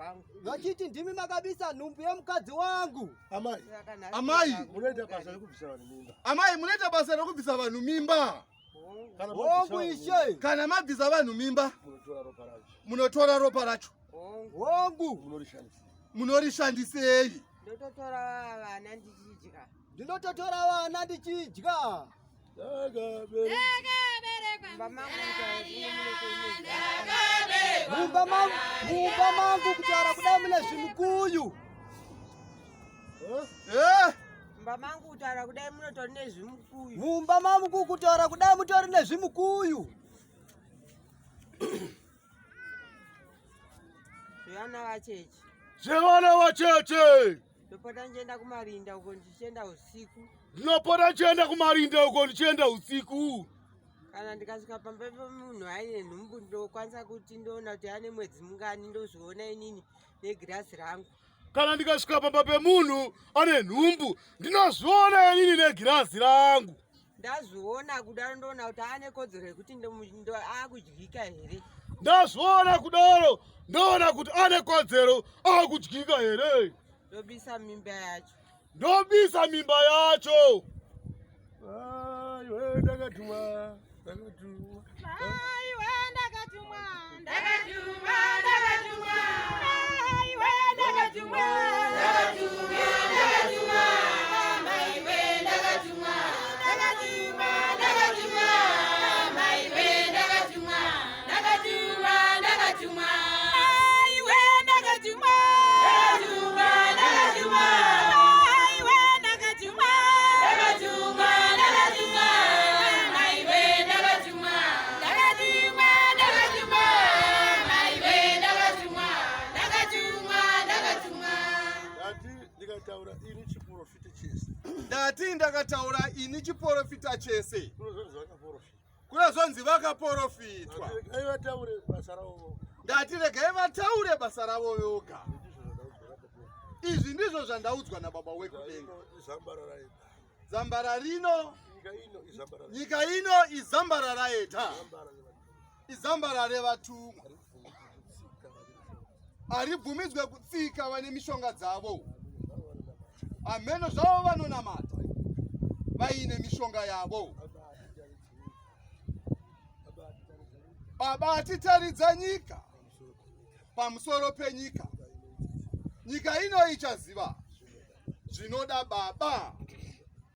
wangu. Vachiti ndimi makabisa nhumbu yemukadzi wangu. Amai, Saka nhasi Amai, munoita basa rekubvisa vanhu mimba. Amai, munoita basa rekubvisa vanhu mimba. Hongu, Kana Hongu mabvisa vanhu mimba, ishe. Kana mabvisa vanhu mimba, munotora ropa racho, munotora ropa racho, hongu. Hongu. munorishandisa. munorishandisei? Ndototora vana ndichidya. Ndinototora vana ndichidya. Ndakabereka Mumba mangu kutaura kuno mune kuine Mumba mangu, mumba mangu kutaura kudai mune zvimukuyu. Eh? Eh, Mumba mangu kutaura kudai munotori nezvimukuyu. Mumba mangu kutaura kudai mutori nezvimukuyu. Zvevana vacheche. Zvevana vacheche. Ndopota ndichienda kumarinda uko ndichienda usiku. Ndinopota ndichienda kumarinda uko ndichienda usiku. Kana ndikasvika pamba pemunhu aine nhumbu ndokwanisa kuti ndoona kuti ane mwedzi mungani ndozviona inini negirazi rangu. Kana ndikasvika pamba pemunhu ane nhumbu ndinozviona inini negirazi rangu. Ndazviona kudaro ndoona kuti ane kodzero yekuti akudyika here. Ndazviona kudaro ndoona kuti ane kodzero akudyika here. Ndobisa mimba yacho. Ndobisa mimba yacho. Aiwe ndakatumwa, ndakatumwa. Aiwe ndakatumwa, ndakatumwa, ndakatumwa. Aiwe ndakatumwa, ndakatumwa, ndakatumwa. Maiwe ndakatumwa, ndakatumwa, ndakatumwa. Maiwe ndakatumwa, ndakatumwa, ndakatumwa. Aiwe ndakatumwa, ndakatumwa, ndakatumwa. Aiwe ndakatumwa, ndakatumwa, ndakatumwa. Maiwe ndakatumwa, ndakatumwa, ndakatumwa. Maiwe ndakatumwa, ndakatumwa, ndakatumwa. Ndati ndikataura ini chiprofita chese. Ndati ndakataura ini chiprofita chese. Kunozonzi vakaprofita. Kunozonzi vakaprofitwa. Regai vataure basa ravo voga. Ndati regai vataure basa ravo voga. Ndizvo zvandaudzwa nababa wekudenga. Izvi ndizvo zvandaudzwa nababa wekudenga. Izambara raenda. Zambara rino, Nyika ino izambara. nyika ino izambara raeta. Izambara revatumwa. Izambara revatumwa. Haribvumidzwe kutsika vane mishonga dzavo. Hameno zvavo vanonamata vaine mishonga yavo. Baba atitaridza nyika pamusoro penyika. Nyika ino ichaziva zvinoda baba.